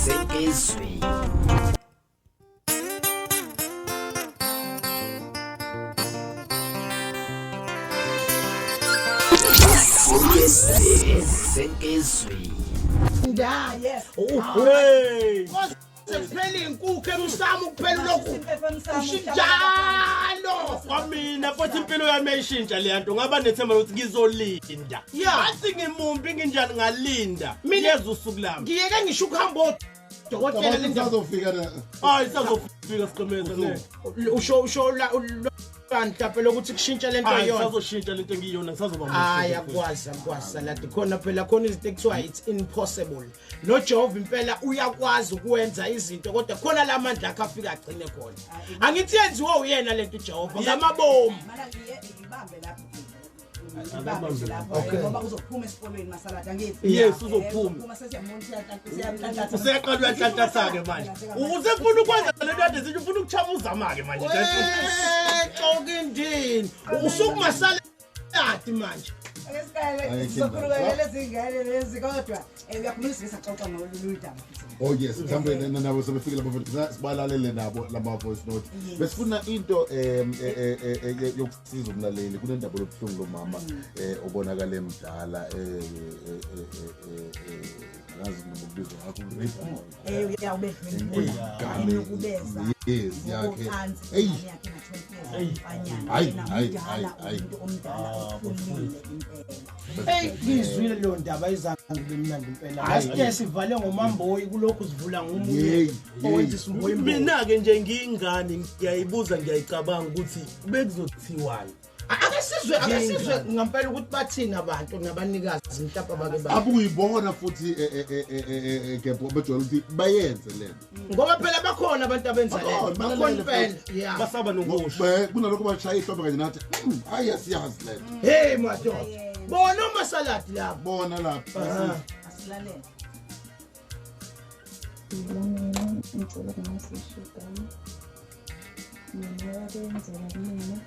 Sengizwe. Sengizwe. Yes. Hey! Sekuphela inkukhu emsamo kuphela lokhu. Ushinjalo. Kwamina futhi impilo yami yayishintsha le nto ngaba nethemba lokuthi ngizolinda. Yeah. Athi ngimumbi nginjani ngalinda. Mina- Ngiyeza usuku lami. Ngiyeke ngisho ukuhamba odokotela le ndaba. Sazofika na Hayi sazofika siqhemeza ne. Usho la mhlawumbe lokuthi kushintsha lento Hayi yona. sazoshintsha lento engiyona ngisazoba muhle. Hayi akwazi akwazi saladi khona phela khona izinto ekuthiwa it's impossible. NoJehova impela uyakwazi ukwenza izinto kodwa khona lamandla akhe afika agcine khona. Angithi yenziwe uyena lento uJehova ngamabomu. Mana ngiye ngibambe lapho. Ngibambe lapho ngoba uzophuma esikolweni masaladi angithi. Yes, uzophuma. Uma sesiyambona siyahlanhlatha. Useyaqala uyanhlanhlatha-ke manje. Usefuna ukwenza lento kade sithi ufuna ukuchamuzama-ke manje. Xoki ndini. Usukumasaladi manje. Ake siqale sizokhuluma lezi ngane lezi kodwa uyakhuluma sike saxoxa ngololu daba futhi. Oh yes, mhlambe nabo sebefikile laba sibalalele nabo lama voice note. Yes. Besifuna into yokusiza umlaleli kunendaba lobuhlungu lo mama obonakala emdala angazi noma kubizwa ngakho rape. Uyawubedlwengula. Enukubeza. Yes, yakhe. Ngokocansi Eyi. ingane yakhe na-12 years umfanyana. Hayi, Yena hayi, umdala, hayi, hayi. umuntu omdala okhulile impela. Hey ngizwile leyo ndaba izange bemnandi impela. Last sivale ngomamboyi kulokhu sivula ngomunye Yey, owenza isimboyi. Mina-ke nje ngiyingane ngiyayibuza ngiyayicabanga ukuthi bekuzothiwani. Ake sizwe ngempela ukuthi bathini abantu nabanikazi mhlawumbe abake ba. Abuyibona futhi Gebho bejwayele ukuthi bayenze lento. Ngoba phela bakhona abantu abenza le. Bakhona, Bakhona balalele impela. Yeah. Basaba nokusho. Kunalokho bashaya ihlombe kanye nathi. Hayi asiyazi lento. Hey madoda. Bona omasaladi labo. Bona lapha. Asilalele. Mina ngicela kungasisho igama. Mina wakwenzeka kumina